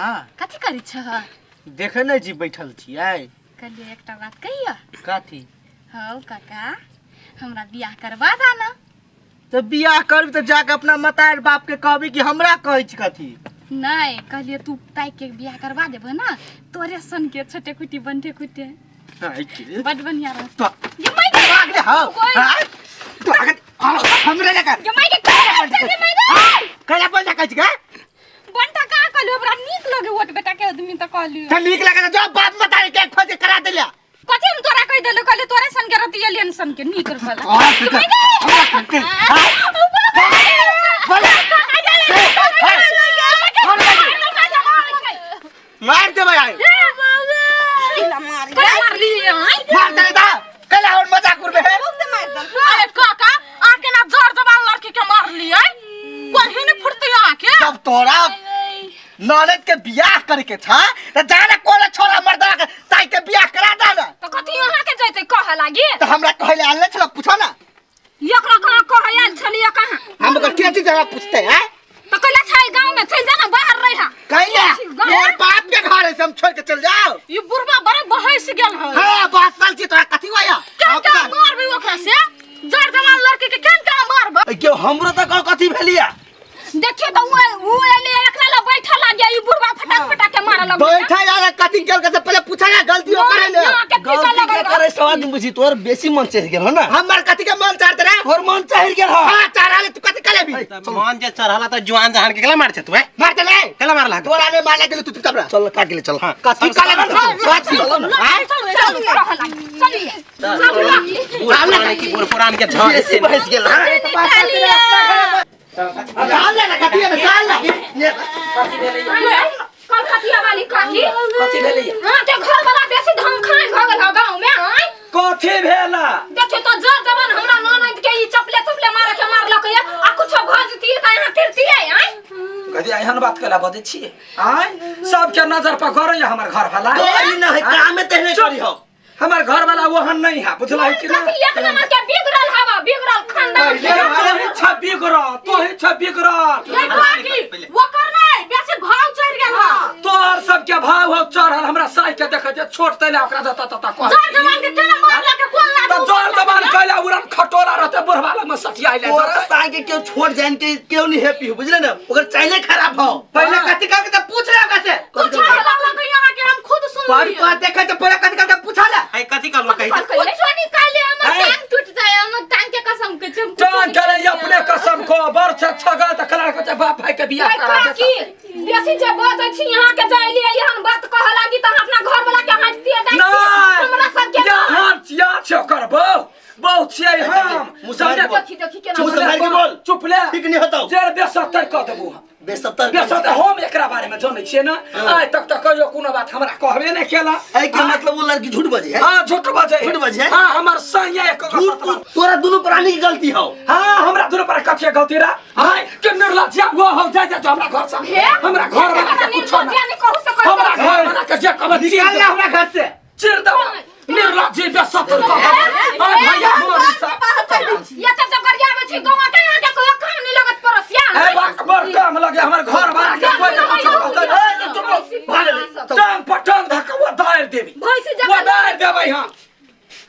हाँ। कथी करै छह? देखे नहीं छी, बैठल छियै। कहलियै एकटा बात कहियो। कथी? हौ काका, हमरा बियाह करबा दा ना। तऽ बियाह करबी तऽ जाके अपना मतार बाप के कहबी कि हमरा कहै छी कथी? नहीं, कहलियै तू ताकि के बियाह करबा देबह ना, तोरे सन के छोटे कुटी बंठे कुटे आइ के बड बढ़िया रहत। तो ये माई के भाग ले। हौ कोई- हाँ? तो आगे हमरे लगा ये माई के कहला चल माई के कहला बोल जा कहै छी का? बंटा का कहलियो, हमरा नीक लगे ओट बेटा के आदमी तऽ कहलियो। तऽ नीक लगे तऽ जो बाप मतारी के खोज करा देला। कथी हम तोरा कहि देलु? कहले तोरे सन के रहती एलियन सन के नीक रहल। आ, ठीक है। हमरा करते। हाँ? बोल। मार देबै आइ। मार देबै ता कैला और मजाक उड़बे है। अरे काका, आ केना जोर जबान लड़की के मारलियै? कोही ने फुटतै अहाँके। जब तोरा ननद के बियाह करे के था त जाने कोने छोरा मर्दा के ताई के बियाह करा दा ना। तो कथी अहाँ के जैते कहे लागी? त हमरा कहले आयल नहीं छला, पूछो ना। एकरा कहाँ कहे आयल छलियै कहाँ? हम ओकर के चीज हमरा पूछते हैं? तो कैला छै गांव में चल जा ना, बाहर रह। कैला छी गाँव? मोर बाप के घर है से हम छोड़ के चल जाओ? ई बुढ़बा बड़ा बहस गेल है। हां, बात साल छी तोरा कथी होया? केन केना मारबी ओकरा से? जर जवान लड़की के केन केना मारबै? क्यों हमरो तऽ कह कथी भेलिया? देखियो तो उ एले एकरा ला बैठल लागे, ई बुढ़बा फटक फटक के मारे लगलै। बैठा यार कथी गेल के से पहले पूछा ना गलती ओकर है ना। के पीटऽ गलती के लगल। करे सवाल नहीं बुझी, तोर बेसी मन चढ़ गेल हो ना। हमर कथी के मन चढ़त रे? तोर मन चढ़ गेल हो। हां, चढ़ा ले, तू कथी कले भी? मन जे चढ़ला त जुआन जहान के केला मार छे तू? है मार दे ले। केला मारला? तोरा ने मारले गेल तू चुपचाप रह। चल का के ले चल। हां। कथी कले भी? कथी? चल ना। आय? चल कहे लागी, चलिए। बूढ़ पुरान की बूढ़ पुरान के झड़ बेसी बहस गेल हँ। चल ले ना, कथी है ना, चल ना। कलकतिया वाली काकी। कथी भेलैया? हाँ के घर वाला बेसी धमखान भऽ गेल हौ गाँव में। आय कथी भेला? देखियो तो जर जवान हमरा ननद के ई चपले चपले मारे के मारलक ये, आ कुछो भऽ जतिए त यहाँ फिरतिए। आय कथी एहन बात कला बजै छियै? आय सबके नजर पर गरैया हमर घर वाला। गरी न है, कामे तेहने करी हो। हमर घर वाला ओहन नहीं है, बुझल है कि ना? कथी एक नंबर के बिगड़ल हवा, बिगड़ल खानदान। तोही छ बिगड़ल, तोही छ बिगड़ल। ये काकी, ओकर नै बेसी भाव चढ़ गेल है। तोहर सबके भाव हो चढ़ल। हमरा साई के देखे जे छोट तैला ओकरा जता तता कह। जर जवान के केना मारलक के कोन त लाज? जोर जबान कैला उड़न खटोला रहते बुढ़वा लग में सटियाइ ले तोरा जतै। साँगे केओ छोट जान के केओ नहीं हैप्पी हो, बुझले ना? ओकर चाइले खराब हो। पहले कथी कर के पूछ ले ओकरा से। कुछ लगलक यहाँ के हम खुद सुन पर लियै। तो देखे तो पहले कथी कर के पूछा ले। है कथी करलो कहि? कुछो निकाले, हमर टांग टूट जाए, हमर टांग के कसम के छम। टांग करे अपने कसम को बर छ छगा त कला के बाप भाई के बियाह करा देता। काकी, बेसी जे बजै छी यहाँ के जाइलिए एहन बात कह लागी त अपना घर वाला के हटतिए। नहीं, हमरा सब के यहाँ यहाँ छो करबो बहु छियै हम। मुँह सम्हारि के बोल। देखी देखी केना मुँह सम्हारि के बोल। चुप ले। ठीक नहीं होतौ। जेर बेसत्तर कह देबो हम। बेसत्तर। बेसत्तर हम एकरा बारे में जानै छियै ना। आइ तक त कहियो कोनो बात हमरा कहबे नहि केला। ऐ के मतलब वो लड़की झूठ बजे है? हाँ, झूठ बजे। झूठ बजे है? हाँ, हमर सैया एक झूठ तोरा दुनू प्राणी की गलती हो। हाँ, हमरा दुनू पर कथी गलती रहा? हाँ के निर्लज्जा वो हो जा जा हमरा घर से। हमरा घर वाला के कुछो ना। नहीं कहू से कह। हमरा घर वाला के जे कहब निकाल ले हमरा घर से। चिर देबो। निर्लज्जी बेसत्तर कह देबो। अरे भैया मोर हिस्सा। ये त जब गरियाबै छी गाँव के, यहाँ के कोई काम नहीं लगत परसिया। ए बाक बड़ काम लगे हमर घर वाला के कोई न कुछो कहतै। ए चुप रहो। टांग पर टांग धक्का वो दायर देबी। भैंसी वो जकाँ दायर देबै। हाँ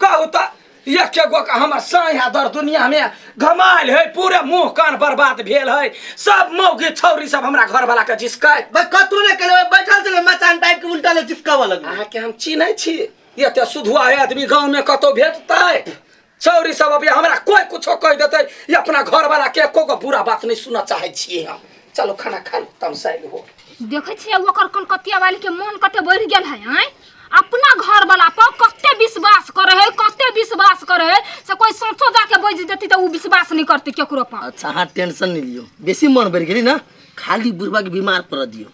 कहू त एक एगो के हमर साया दर दुनिया में घमाइल है, पूरे मुंह कान बर्बाद भेल है। सब मौगी छौरी सब हमरा घर वाला के जिसकै। बस कतरो ने केले, बैठल छले मचान टाइप के उल्टा ले चिपकावऽ लगलै। अहाँके हम चिन्है छी, एते सुधुआ आदमी गाँव में कतौ भेटतै? छौरी सब अभी हमरा कोई कुछो कहि देतै, ई अपना घर वाला के एको गो बुरा बात नहीं सुनऽ चाहै छियै हम। चलो खाना खा लो, तमसाइल हो। देखै छियै ओकर कलकतिया वाली के मन कते बढ़ि गेल है। आँय, अपना घर वाला पर कते विश्वास करे है, कते विश्वास करे है से कोई सोचो जाके बजि देती तऽ उ विश्वास नहीं करते केकरो पर। अच्छा अहाँ टेंशन नहीं लियौ, बेसी मन बढ़ि गेली ना। खाली बुढ़बा के बीमार पड़ दियौ,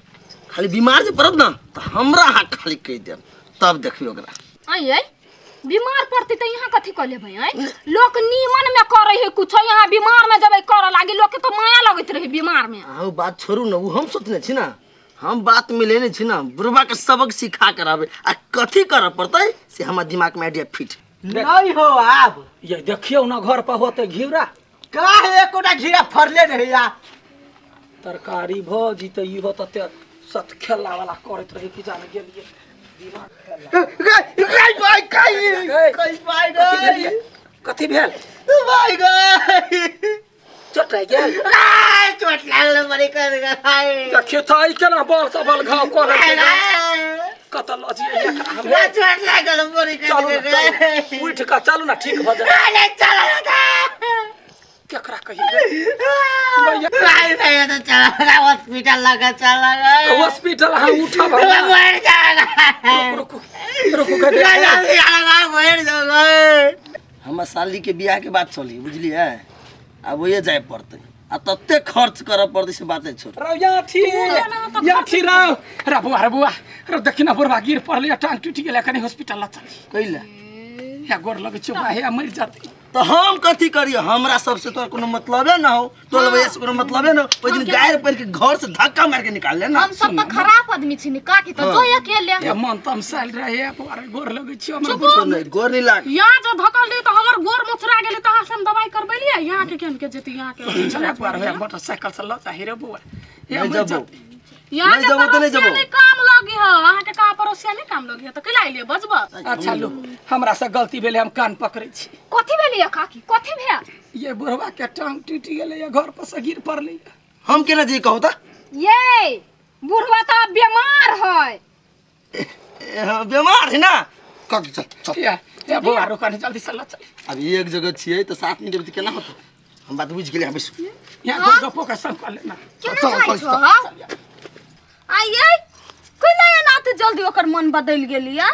खाली बीमार जे पड़त ना तऽ हमरा अहाँ खाली कहि देब, तब देखियौ ओकरा। आँय आँय, बीमार पड़ती तऽ यहाँ कथी कऽ लेबै? आँय, लोक नीमन में करे है कुछो, यहाँ बीमार में जबै करऽ लागी, लोक के तो माया लगैत रहे बीमार में। अहाँ ओ बात छोड़ू ना, ओ हम सोचने छी ना, हम बात मिलेने छी ना, बुढ़बा के सबक सिखा के रहबै आ कथी करऽ पड़तै से हमर दिमाग में आइडिया फिट। नहीं हो आब। ये देखियौ ना घर पर होते घिउरा। काहे एकोटा घिरा फरले नहीं या? तरकारी भऽ जीतै इहो तते सत खेला वाला करैत रही कि जाने गेलिए दिमाग गई भाई गई गई भाई गई कथी भेल भाई गई चोट लागि गेल चोट लागल बड़ी कर गई देखियो त ई केना बल सबल घाव कर कत ल जिए हमरा चोट लागल बड़ी कर चलू ना, चलू उठ के चलू ना ठीक भ जाए अरे चलो ना केकरा कहिए भैया भाई भैया तो चला हॉस्पिटल लगा चला गए हॉस्पिटल अहाँ उठब मर जाएगा रुकू रुकू कह मर जाएगा हमर साली के बियाह के बात चली बुझलिए आब ओहे जाए पड़तै आ तते खर्च करऽ पड़तै से बाते छोड़ रौ याठी याठी रौ रे बुआ रे बुआ रे देखी ना बुढ़वा गिर पड़लै टांग टूटि गेलै कनी हॉस्पिटल ल चली कैला या गोर लगै छै हे मरि जाते तो हम कथी करिए हमरा सबसे तोरा कोनो मतलबे ना हो तोरा भैया से कोनो मतलबे ना हो ओइ दिन गायर पड़ के घर से धक्का मार के निकाल ले ना हम सब तो खराब आदमी छी नि काकी तो जो अकेले या मन तमसायल रहे बुआ रे गोर लगै छै हमर गोर नहीं गोर नहीं लाग यहाँ जो धकल दी तो हमर गोर मोचरा गेलै तऽ अहाँ से हम दवाई करबेलियै यहाँ के केन के जेतै यहाँ के चला बुआ रे मोटरसाइकिल से ल जाहि रे बुआ या नहीं मरि जबो जाते यहाँ नहीं के जबो तो नहीं पड़ोसिया जबो। नहीं काम लगी है अहाँ के कहाँ पड़ोसिया नहीं काम लगी है तो कैला अइलियै बजब अच्छा लो हमरा से गलती भेलै हम कान पकड़ै छी कथी भेलै काकी कथी भेल ये बुढ़वा के टांग टूटि गेलै या घर पर से गिर पड़लै हम केना जी कहू त ये बुढ़वा तऽ बीमार है बीमार है ना कक चल चल या या बुआ रुका नहीं जल्दी से ल चल अभी एक जगह छियै तऽ 7 मिनट में केना होतै हम बात बुझि गेलियै बैसू या गोलगप्पो के संग कर लेना केना चल, जाइ चल, छौ आइए कैला एना तऽ जल्दी ओकर मन बदलि गेलियै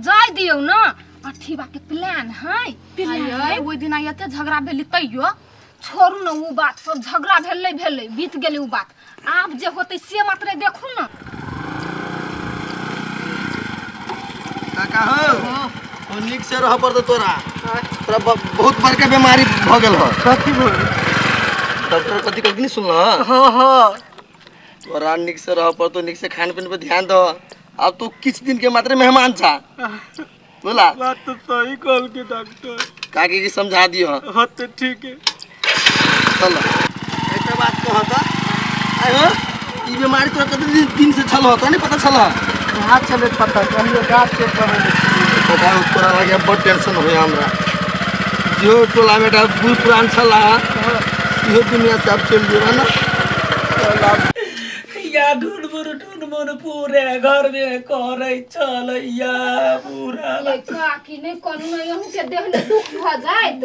जाय दियौ ना अठीबा के प्लान है आइए ओहि दिन एते झगड़ा भेलै तैयो छोड़ू ना उ बात सब झगड़ा भेलै भेलै बीत गेलै उ बात आब जे होतै से मात्र देखू ना काका हो नीक से रह पड़तौ तोरा तोरा बहुत बड़का बीमारी भऽ गेल हो कथी बोल डॉक्टर कथी कहलखिन नहीं सुनल हाँ हाँ तोरा नीक से रह पड़तौ नीक से खान पीन पर ध्यान दह अब तू किछ दिन के मात्र मेहमान छा बोला बात तो सही कहल के डॉक्टर काकी के समझा दियो हाँ तो ठीक है चल एक बात कहत आय हो ई बीमारी तोरा कते दिन से छल हो नहीं पता छल कहाँ चले पता कहियो गाछ के करे पता हो तोरा लगे बड़ टेंशन होय हमरा जो टोला में एकटा बूढ़ पुरान छल इहो दुनिया से अब चलि गेल ना या ढूंढ मुर ढूंढ मुर पूरे घर में करे चल या पूरा ये काकी नहीं कहलू ना यहू के देह में दुख भ जायत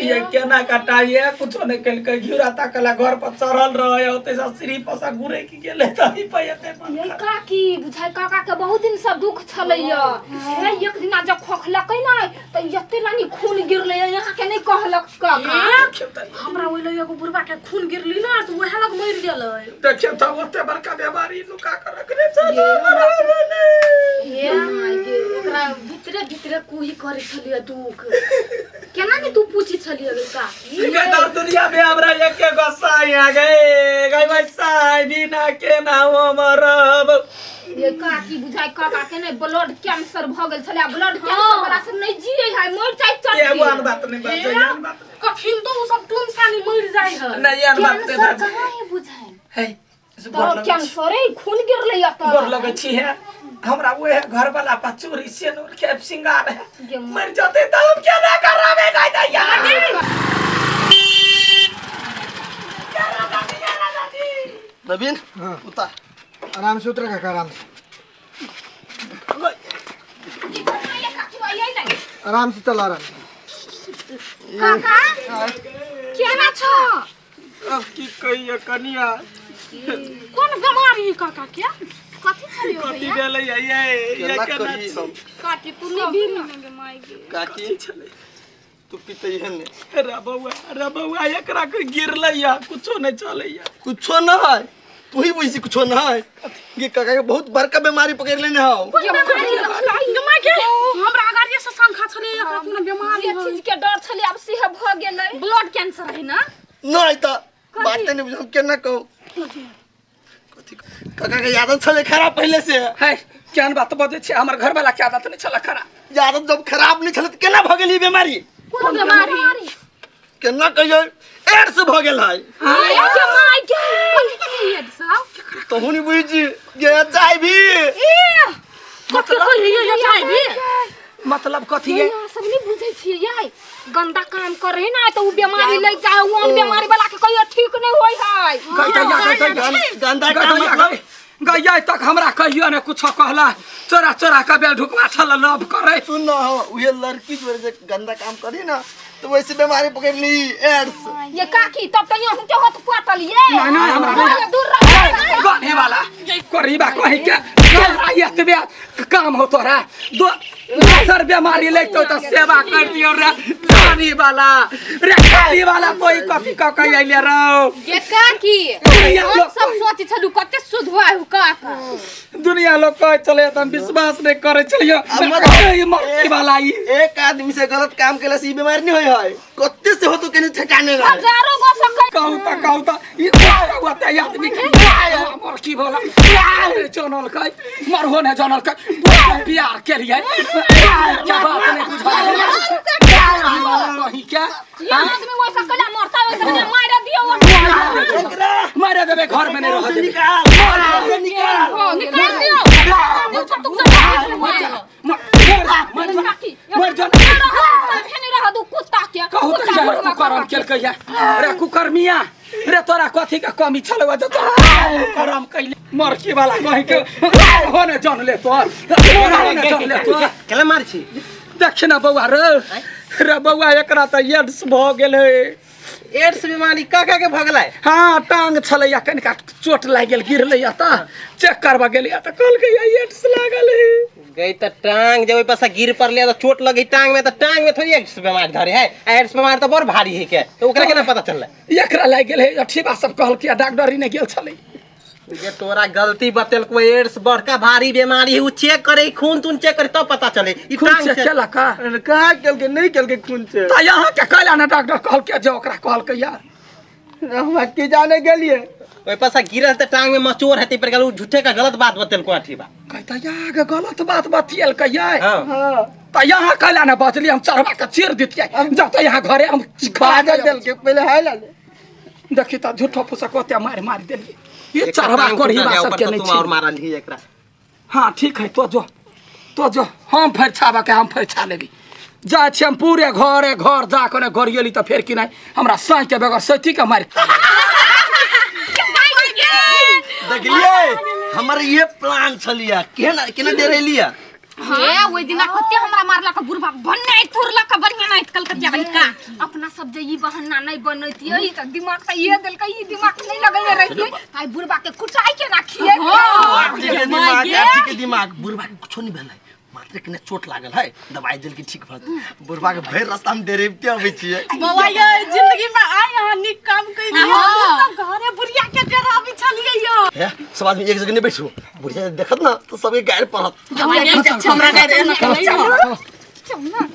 ये केना कटाइए कुछो नहीं केलकै घिउरा ताकला घर पर चढ़ल रहे ओते से सीढ़ी पर से घुरे की गेलै तही पर एते मन ये काकी बुझाय काका के बहुत दिन से दुख छलैया हे एक दिना जब खोखलकै ना त एते लानी खून गिरलै यहाँ के नहीं कहलक काका हमरा ओहि लग एगो बुढ़बा के खून गिरली ना तऽ उएह लग मरि गेलै देखियौ तऽ ओते बड़का बीमारी नुका के रखने छल हे माय गे ओकरा भितरे भितरे कुही करै छलियै दुख केना ने तू पूछी छलियै गे काकी गई दर दुनिया में हमरा एके गो साई आ गए गई भाई साई बिना के ना मरब ये काकी बुझाय काका के नहीं ब्लड कैंसर भ गेल छलै ब्लड कैंसर वाला सब नहीं जिए है मर जाय चट एगो आन बात नहीं बात आन बात कखिन तो उ सब टून सानी मरि जाइ है नहीं आन बात नहीं कैंसर बात कहाँ है बुझाइ है तो कैंसर है खून गिरलै त गोर लगै छी है हमरा उहे घर वाला पर चूड़ी सेनूर के सिंगार है मर जाते तो हम केना कराबे गई दैया नवीन उतार आराम से उतर काका आराम से आराम से चल आराम से काका केना छौ अब की कहिए कनिया कोन बीमारी काका के कथी छलियो कथी भेलै ये ये केना केना कही हम काकी तू नहीं काकी तू पीते है ने रे बौआ रे बौआ एकरा के गिरलै या कुछो नहीं चलैया कुछो न है तू ही बुझी कुछो न है ये काका के बहुत बड़का बीमारी पकड़ लेने हो माय गे हमरा अगाड़िए से शंका छलै एकरा कोनो बीमारी जे चीज के डर छलै आब सेहे भ गेलै ब्लड कैंसर है ना नहीं तो बात नहीं बुझ हम केना कहू कथी काका के आदत छले खराब पहले से है केहन बात बजै छै हमर घर वाला के आदत नहीं छल खराब आदत जब खराब नहीं छले त केना भ गेल ई बीमारी कोन बीमारी केना कहियो एड्स भ गेल है ये के माय के है ये सब तोहू नहीं बुझी छी ये चाय भी ए कथी कहलियै ये चाय भी मतलब कथी है यहाँ सब नहीं बुझै छियै यार गंदा काम करे है ना तो उ बीमारी लग जाए उ आन बीमारी वाला के कहियो ठीक नहीं होय है गैया गंदा काम मतलब गैया तक हमरा कहियो ने कुछो कहला चोरा चोरा के बेल ढुकवा छल लव करे सुन ना हो उहे लड़की जो जे गंदा काम करी ना तो वैसे बीमारी पकड़ ली एड्स ये काकी तब तो यहाँ के होत पाटल ये नहीं, नहीं, हमरा नहीं। दूर रह गने वाला करीबा कहीं के एतबे काम हो तोरा दोसर बीमारी लगतो तो सेवा कर दियो रे गने वाला रे गने वाला कोई कथी क के अइले रौ ये काकी दुनिया हम लोग सब सोचै छलु कते शुद्ध हुआ हो काका दुनिया लोग कहे चले त हम विश्वास नहीं करे चलियो मत- ई मरती वाला ई एक आदमी से गलत काम केला से ई बीमारी नहीं होय है कते से हो तो केने ठेकाने ना हजारों गो सकै कहू त कहू त ई हुआ त ई आदमी के मरकी वाला जानल कै मरहो ने जानल कै बियाह के लिए क्या बात नहीं बुझाई कहीं क्या ये आदमी वैसा कला मरता वैसा कला मार दियो वो मारे देबे घर में नहीं रह देबे निकाल से निकाल निकाल दियो मर जा मर जा मर जा नहीं रह दू कुत्ता के कहू त कुत्ता यार बुढ़वा कुकरम केलकै या रे कुकर्मिया रे तोरा कथी के कमी छलौ जे तोरा कुकरम कैले मरकी वाला कहि के हो ने जान ले तोर हो ने जान ले तोर केला मार छी देख ना बौआ रे रे बौआ एकरा त एड्स भऽ गेलै एड्स बीमारी का का के भगलै हाँ टांग छलैया कनिका चोट लागि गेल गिरलैया त चेक करबा गेलिया त कहलकै एड्स लागल है गई त टांग जब ओइ पर से गिर पड़ले त चोट लगी टांग में त टांग में थोड़ी एड्स बीमारी धरे है एड्स बीमारी त बड़ भारी है के तो ओकरा केना पता चललै एकरा लागि गेल है अठीबा सब कहलकै डॉक्टरी ने गेल छलै जे तोरा गलती बतेलको एड्स बड़का भारी बीमारी है उ चेक करे खून तून चेक करे तब पता चले ई खून टांग चेक से केलक का कहाँ केलकै नहीं केलकै खून से त यहाँ के कैला ने डॉक्टर कहलकै जे ओकरा कहलकै यार हम की जाने गेलिए ओइ पर से गिरल त टांग में मचोर हेतै पर गेल उ झूठे का गलत बात बतेलको अठीबा कहता या गलत बात बतियलकै ये हां हाँ त यहाँ कैला ने बजली हम चढ़वा के चीर दितियै जब त यहाँ घरे हम बाजल देलकै पहिले हाय ला देखी त झूठो फूसक ओते मारि मारि देलियै ये चढ़वा कोढ़ीबा सबके नहीं तू और छी मारल ही एकरा हाँ ठीक है तो जो तो जो हम फरिछाबा के हम फरिछा लेबी जाइ छी हम पूरे घरे घर जा कऽ ने गरियली तऽ फेर कि नहि हमरा साँइ के बगैर सैती के मारि देखलिए हमर ये प्लान छलिया केना केना डरेलिया हे ओइ दिना कते हमरा मारलक बुढ़बा भन्ने थुरलक बढ़िया नाइत कलकतिया वाली का अपना सब जे ई बहाना नहीं बनैतियै तऽ दिमाग तऽ इहे देलकै ई दिमाग नहीं लगैने रहितियै तऽ आइ बुढ़बा के कुटाइ के राखियै आठी के दिमाग आठी के दिमाग बुढ़बा के कुछो नहीं भेलै मात्र कने चोट लागल है दवाई देल के ठीक भऽ जेतै। बुढ़बा के भरि रास्ता हम डरेबते अबै छियै बौआ ये जिंदगी में आइ अहाँ नीक काम कैलियै सब घरे बुढ़िया के डराबै छलियै यौ हे सब आदमी एक जगह नहीं बैठू बुढ़िया जे देखत ना तो सबके गारि पड़त हमरा गारि चल ना।